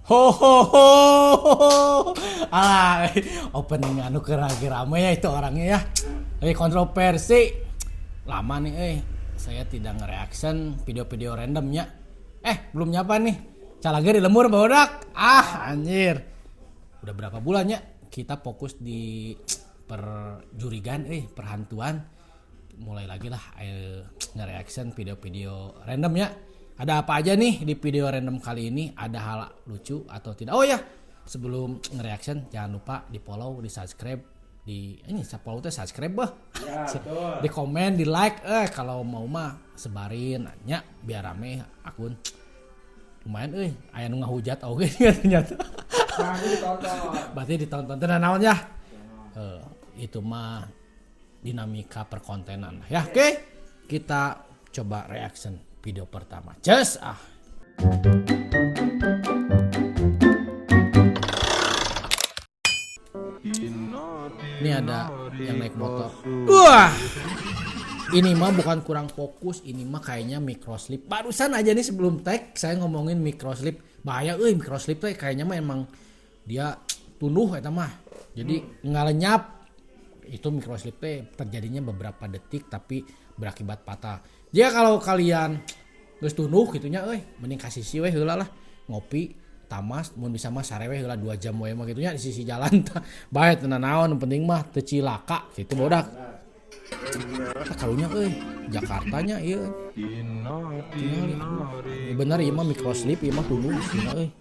Ho ho ho. Alah, opening anu keur rame ya itu orangnya ya. Lagi kontroversi. Lama nih saya tidak nge-reaction video-video randomnya. Belum nyapa nih. Calage di lembur barudak. Ah, anjir. Udah berapa bulan ya kita fokus di perjurigan perhantuan. Mulai lagi lah nge-reaction video-video random ya. Ada apa aja nih di video random kali ini? Ada hal lucu atau tidak? Oh ya, sebelum nge-reaction jangan lupa di follow, di subscribe, di ini follow teh subscribe bah. Ya, betul. Di komen, di like, kalau mau mah sebarin nya biar rame akun. Lumayan aya nu ngahujat oge ternyata. Nah, ini ditonton. Berarti ditonton teh naon ya? Itu mah dinamika perkontenan ya. Oke, kita coba reaction video pertama. Just ah. Ini ada yang naik motor. Wah. Ini mah bukan kurang fokus, ini mah kayaknya microslip. Barusan aja nih sebelum tag saya ngomongin microslip. Bahaya euy microslip teh kayaknya mah emang dia tunduh eta mah. Jadi ngalenyap. Itu microslip teh terjadinya beberapa detik tapi berakibat fatal. Jadi kalau kalian geus tunduh gitunya euy, mending kasih si we heula lah ngopi tamas mun bisa mah sare we heula 2 jam we mah gitunya di sisi jalan tah. Bae teu nanaon penting mah teu cilaka gitu bodak. Tah karunya euy, Jakartanya ieu. Tinggal bener ieu mah microslip ieu mah tunduh sina euy.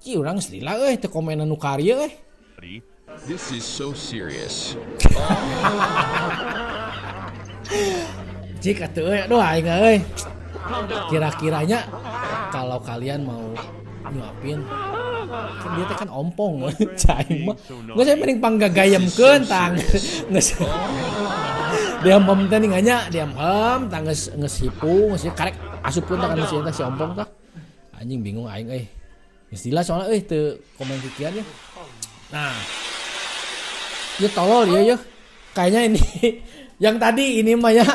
Ci urang geus lila euy teu komenan nu karya euy. This is so serious. Cik atuh euy, aduh aing euy. Kira-kiranya kalau kalian mau nyuapin kan dia teh kan ompong cai mah. Geus saya mending panggagayemkeun tang. Geus. Dia mem teh ninganya, dia mem tang geus geus hipu, geus karek asupkeun tah kana si eta si ompong tah. Anjing bingung aing euy. Geus lila soalnya euy teu komen kikian ya. Nah. Ya tolol ya ya. Kayaknya ini yang tadi ini mah ya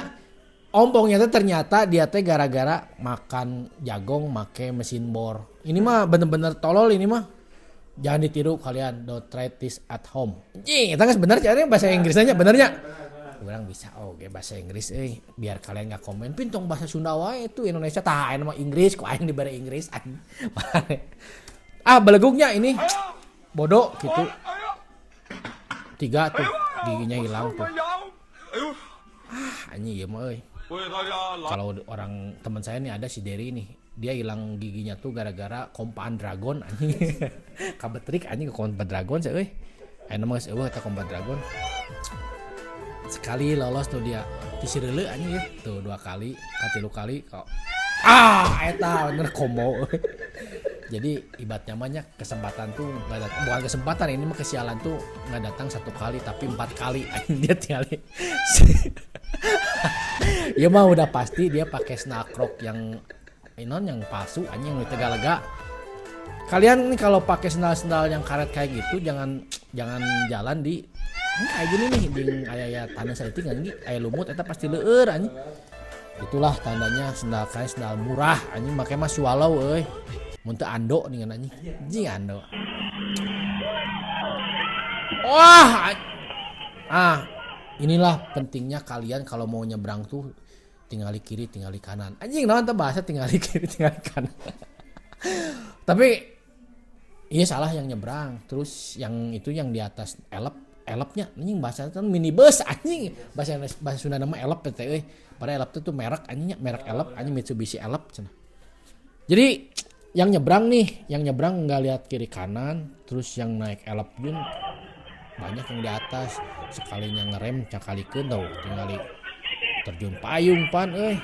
ompongnya tuh ternyata dia teh gara-gara makan jagong make mesin bor. Ini mah bener-bener tolol ini mah. Jangan ditiru kalian, don't try this at home. Anjing, eta geus bener caranya bahasa Inggrisnya benernya. Urang bisa oke bahasa Inggris euy, biar kalian nggak komen pintong bahasa Sunda wae itu Indonesia tah aya mah Inggris ku aing dibere Inggris anjing. Ah belegugnya ini bodoh gitu. 3 tuh giginya hilang tuh. Ah anjing ieu mah euy. Kalau orang teman saya nih ada si Derry nih, dia hilang giginya tuh gara-gara kompaan dragon anjing. Kabetrik anjing ke kompa dragon sih euy. Ayeuna mah geus eueuh eta kompa dragon. Sekali lolos tuh dia tisireuleu anjing ya. Tuh 2 kali, katilu kali kok. Ah eta bener komo. Jadi ibaratnya mah nya kesempatan tuh nggak datang, bukan kesempatan ini mah kesialan tuh nggak datang 1 kali tapi 4 kali anjing dia tinggal. Ya mah udah pasti dia pakai snakrok yang inon yang palsu anjing yang di Tegalega. Kalian nih kalau pakai sendal-sendal yang karet kayak gitu jangan jalan di ini kayak gini nih di aya ya tanah saeutik anjing aya lumut eta pasti leueur anjing. Itulah tandanya sendal kayak sendal murah anjing make mah swallow euy. Mun teu ando nih anjing. Anjing ando. Wah. Ah, inilah pentingnya kalian kalau mau nyebrang tuh tinggali kiri, tinggali kanan. Anjing naon teh bahasa tinggali kiri, tinggali kanan. Tapi iya salah yang nyebrang. Terus yang itu yang di atas elep, elepnya anjing bahasa itu minibus anjing. Bahasa Sunda nama elep teh euy. Padahal elep tuh merek anjingnya, merek elep anjing Mitsubishi elep cenah. Jadi yang nyebrang nih, yang nyebrang nggak lihat kiri kanan, terus yang naik elep pun banyak yang di atas, sekalinya ngerem cakalikeun tau, tinggali terjun payung pan euy.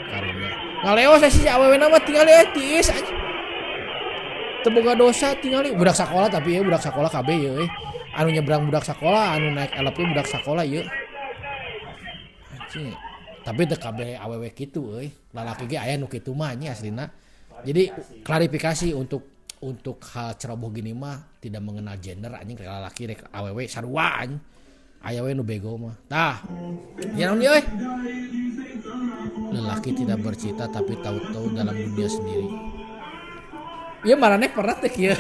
Karunya. Ngaleos sih si awewe mah tinggali tiis anjing. Teu boga dosa tinggali budak sakola tapi ya budak sakola kabeh ye euy. Anu nyebrang budak sakola, anu naik elep ge budak sakola ye. Anjing. Tapi teu kabeh awewe kitu euy. Lalaki ge aya nu kitu mah anjing aslina. Jadi klarifikasi untuk hal ceroboh gini mah tidak mengenal gender anjing rek lalaki rek awewe sarua anjing. Aya we nu bego mah. Tah. Ya naon ieu euy? Lelaki tidak bercinta tapi tahu-tahu dalam dunia sendiri. Ieu maraneh pernah teh kieu.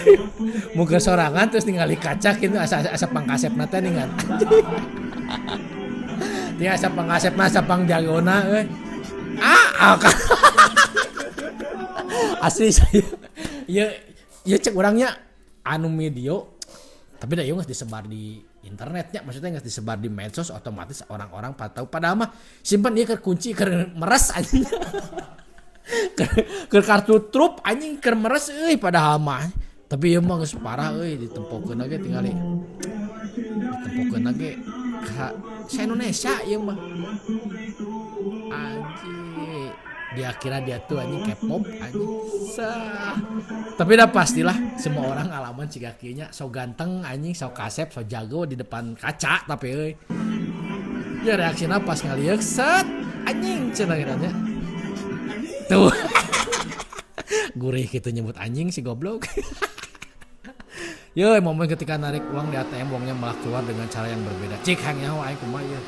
Muga sorangan terus ningali kaca kitu asa asa pangkasepna teh ningan. Dia asa pangkasepna asa pangjagona euy. Ah, ah, asli saya. Ieu ieu cek urangnya anu video tapi da ieu geus disebar di internetnya, maksudnya geus disebar di medsos, otomatis orang-orang pada tahu, padahal mah simpen ieu keur kunci keur meres anjing. Keur kartu truf anjing keur meres euy padahal mah. Tapi ieu mah geus parah euy, ditempokeun ge tingali. Ditempokeun ge ka sa Indonesia ieu mah. Anjing. Dia kira dia tuh anjing K-pop anjing. Sah. Tapi dah pastilah semua orang ngalaman ciga kieu nya, so ganteng anjing, so kasep, so jago di depan kaca tapi euy. Ya reaksina pas ngalieuk set anjing cenah nya. Tuh. Gurih gitu nyebut anjing si goblok. Yo, momen ketika narik uang di ATM, uangnya malah keluar dengan cara yang berbeda. Cik hang nyaho aing kumaha ieu.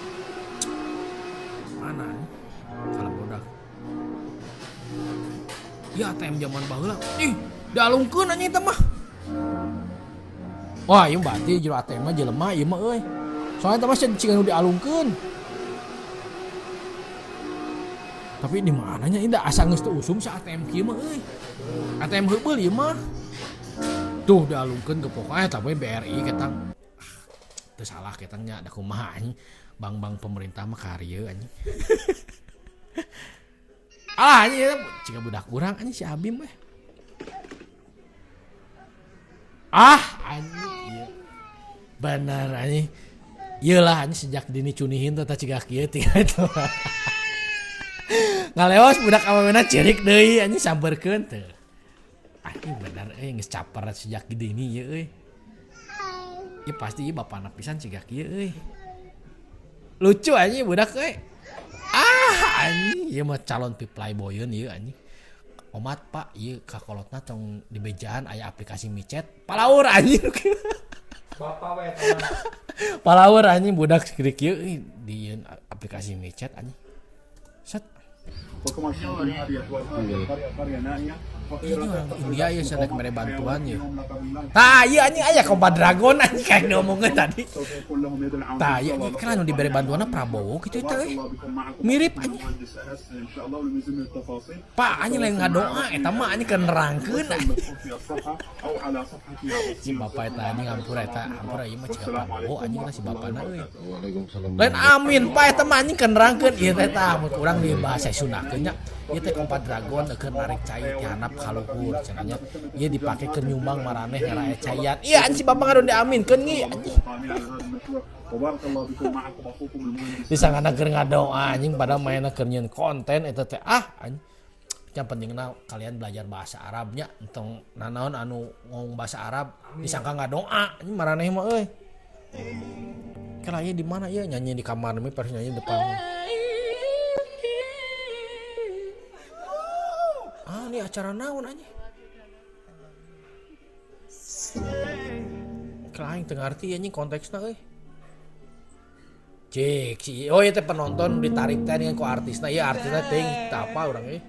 Mana? Kalau bodak. Ya ATM zaman baheula. Ih, dialungkeun anjing teh mah. Wah, ieu berarti jero ATM mah jelema ieu mah euy. Soalnya teh mah ciga nu dialungkeun. Tapi di mananya ini asa geus teu usum sa ATM kieu mah euy. ATM heubeul ieu mah. Tuh dialungkeun ke pokoknya tapi BRI ketang. Ah, teu salah ketangnya da kumaha anjing. Bank-bank pemerintah mah karya anjing. Alah anjing eta ciga budak urang anjing si Abim weh. Ah anjing ieu. Bener anjing. Ieu lah anjing sejak dini cunihin teh ciga kieu tinggal itu. Ngaleos budak awewena cirik deui anjing sampeurkeun teu. Anjing bener euy geus caper sejak dini ieu euy. Ieu pasti ieu bapana pisan ciga kieu euy. Lucu anjing budak euy. Ah anjing ieu mah calon playboyeun ieu anjing. Omat pak ieu kakolotna tong di bejaan aya aplikasi micet palaur anjing. Bapak we eta mah. Palaur anjing budak segede kieu euy di aplikasi micet anjing. Set. Ini orang India ya sedek mere bantuan ya. Tah ieu anjing aya kompa dragon anjing kayak diomongkeun tadi. Tah ieu anjing kan anu dibere bantuanna Prabowo kitu teh euy. Mirip anjing. Pak anjing lain ngadoa eta mah anjing keur nerangkeun anjing. Si bapak eta anjing hampura eta hampura ieu mah ciga Prabowo anjing lah si bapana euy. Lain amin pak eta mah anjing keur nerangkeun ieu teh tah mun urang di bahasa Sundakeun nya. Ieu teh kompa dragon keur narik cai ti handap ka luhur cenah nya. Ieu dipake keur nyumbang maraneh ngarae caian. Ieu anjing si bapak ngadon diaminkeun ngi anjing. Disangana keur ngadoa anjing padahal mainna keur nyieun konten eta teh ah anjing. Yang pentingna kalian belajar bahasa Arabnya entong nanaon anu ngomong bahasa Arab disangka ngadoa anjing maraneh mah euy. Kala ieu di mana ieu nyanyi di kamar mi pas nyanyi depan. Ah, ini acara naon anjing? Kala aing teu ngarti anjing konteksna euy. Cik, si oh ieu teh penonton ditarik teh dengan ku artisna, ieu artisna teuing teu apa urang euy.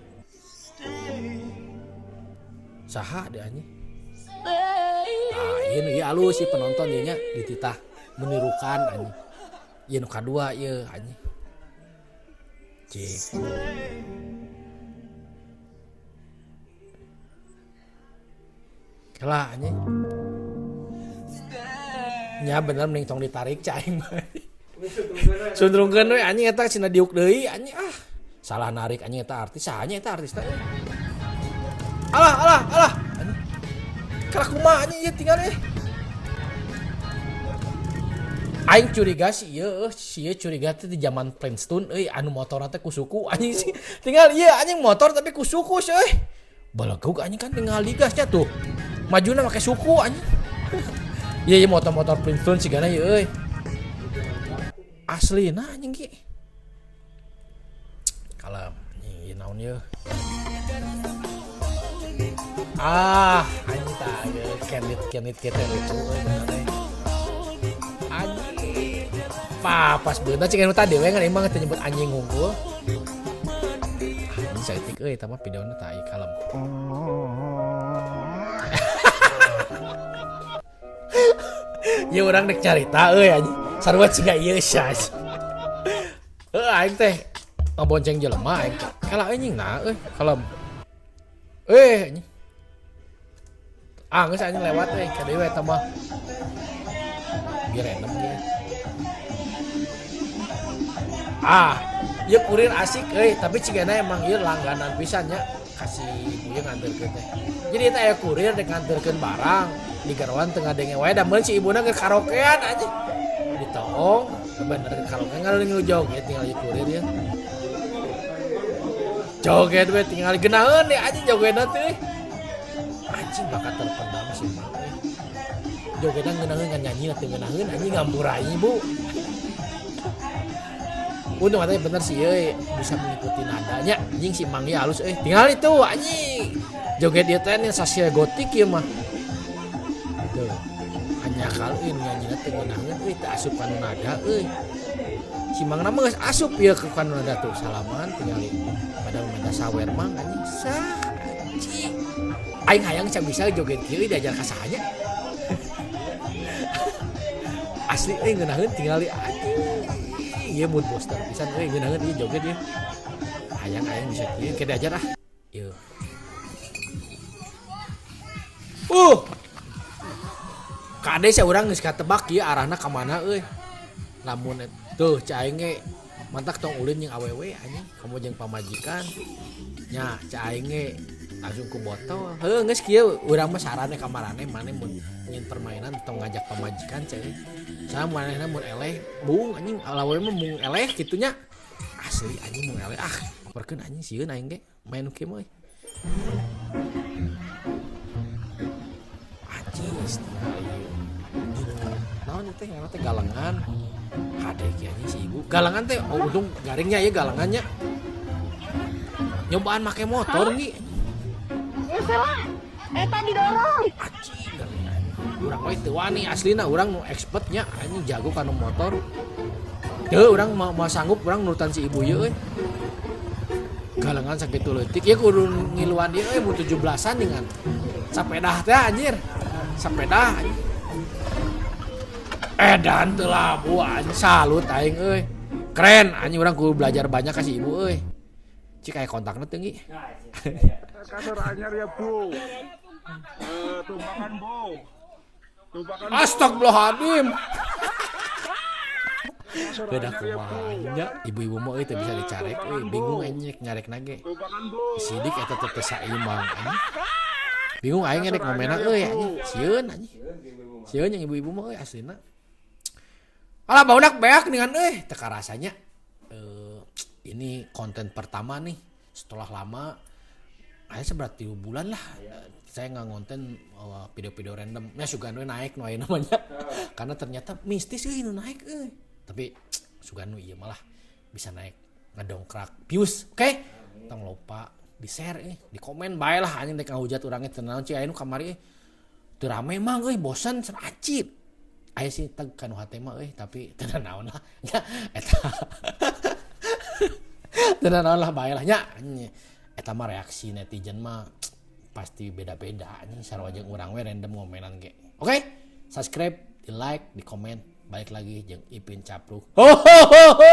Saha deh anjing? Nah, ieu nu ieu alus ieu penonton ieu nya dititah menirukan anjing. Ieu nu kadua ieu anjing. Cik. Kalah anjing. Nya bener mending tong ditarik cai aing mah. Sundrungkeun we anjing eta cenah diuk deui anjing ah. Salah narik anjing eta artis, saha nya eta artis teh. Alah alah alah. Anjing. Kalah kumaha anjing ieu tinggal euy. Aing curiga si ieu euy, si ieu curiga teh di zaman Flintstone euy anu motorna teh ku suku anjing sih. Tinggal ieu anjing motor tapi ku suku sih euy. Balegug anjing kan tinggal digasnya tuh. Majuna make suku anjing. Ieu ieu motor-motor Flintstone sigana ieu euy. Aslina anjing ki. Kalem anjing ieu naon ieu. Ah, anjing tah ieu kendit-kendit kieu teh lucu euy bener teh. Anjing. Pa, pas beunang cik anu tadi we ngan emang teu nyebut anjing unggul. Anjing saeutik euy eta mah videona tah ieu kalem. Ya urang dek carita euy anjing. Sarua ciga ieu sia. Heuh aing teh ngabonceng jelema aing teh. Kala anjing nah euy, kalem. Eh anjing. Ah geus anjing lewat euy, ka deui we eta mah. Di random ge. Ah, ieu kurir asik euy, tapi cigana emang ieu langganan pisan nya kasih ibu ieu nganterkeun teh. Jadi eta aya kurir dek nganterkeun barang di garoan teu ngadenge wae da meun si ibuna keur karaokean anjing. Ditoong, bener karaokean ngaleuning joget tinggal ieu kurir ieu. Joget we tinggal geunaheun deh anjing jogetna teh. Anjing bakat terpendam sih mah euy. Jogetna ngeunaheun ngan nyanyi teu ngeunaheun anjing ngampura ibu. Untung katanya bener sih euy bisa mengikuti nadanya anjing si Mang ieu halus euy. Tinggal itu anjing. Joget ieu teh Saskia Gotik ieu mah. Tuh. Hanya kalau euy nyanyina teu ngeunaheun euy teu asup kana nada euy. Si Mang mah geus asup ieu ke kana nada tuh salaman tingali. Padahal minta sawer mang anjing sah anjing. Aing hayang can bisa joget kieu diajar ka saha nya. Asli euy ngeunaheun tingali anjing. Ieu mood booster pisan euy ngeunaheun ieu joget ieu. Hayang aing bisa kieu ke diajar ah. Ieu. Kade sia urang geus katebak ieu arahna ka mana euy. Lamun tuh cai aing ge mantak tong ulin jeung awewe anjing, kamu jeung pamajikan. Nya cai aing ge langsung ku botol. Heuh geus kieu urang mah sarane ka maraneh maneh mun nyin permainan tong ngajak pamajikan cai. Saha manehna mun eleh bung anjing alawe mah mung eleh kitu nya. Asli anjing mung eleh ah operkeun anjing sieun aing ge main kieu mah euy. Anjing naon teh ngaranna teh galengan. Hade kieu anjing si ibu. Galengan teh oh untung garingnya ya galengannya. Nyobaan make motor ngi. Eta didorong. Anjing galengan. Urang we teu wani aslina urang nu expertnya anjing jago kana motor. Teu urang mau sanggup urang nurutan si ibu ieu euy. Galengan sakitu leutik ieu kudu ngiluan ieu euy mun 17-an dengan sapedah teh anjir. Sapedah anjing. Edan teu labu anjing salut aing euy. Keren anjing urang kudu belajar banyak ka si ibu euy. Cik aya kontakna teu ngi. Kasur anyar ya, Bu. Tumpakan, Bu. Tumpakan. Astagfirullahaladzim. Beda kumaha nya ibu-ibu mah euy teu bisa dicarek euy bingung anjing nyarek nage. Tumpakan, Bu. Sidik eta teh teu saimang anjing. Bingung aing rek ngomena euy anjing. Sieun anjing. Sieun yang ibu-ibu mah euy aslina. Alah baudak beak dengan euy teu karasanya. Ini konten pertama nih setelah lama aya seberat 3 bulan lah. Saya nggak ngonten video-video random. Ya sugan we naik nu aya namanya. Karena ternyata mistis euy nu naik euy. Tapi sugan nu ieu malah bisa naik ngedongkrak views. Oke? Okay? Tong lupa di-share euy, di komen bae lah anjing dek ngahujat urang teh naon cik aya nu kamari euy. Teu rame mah euy bosan acit. Aya sih teg kanu hate mah euy tapi teu naon lah. Nya eta. Teu naon lah bae lah nya. Eta mah reaksi netizen mah pasti beda-beda anjing sarua jeung urang we random ngomenan ge. Oke? Okay? Subscribe, di like, di komen. Balik lagi jeung Ipin Capruk. Ho ho ho ho.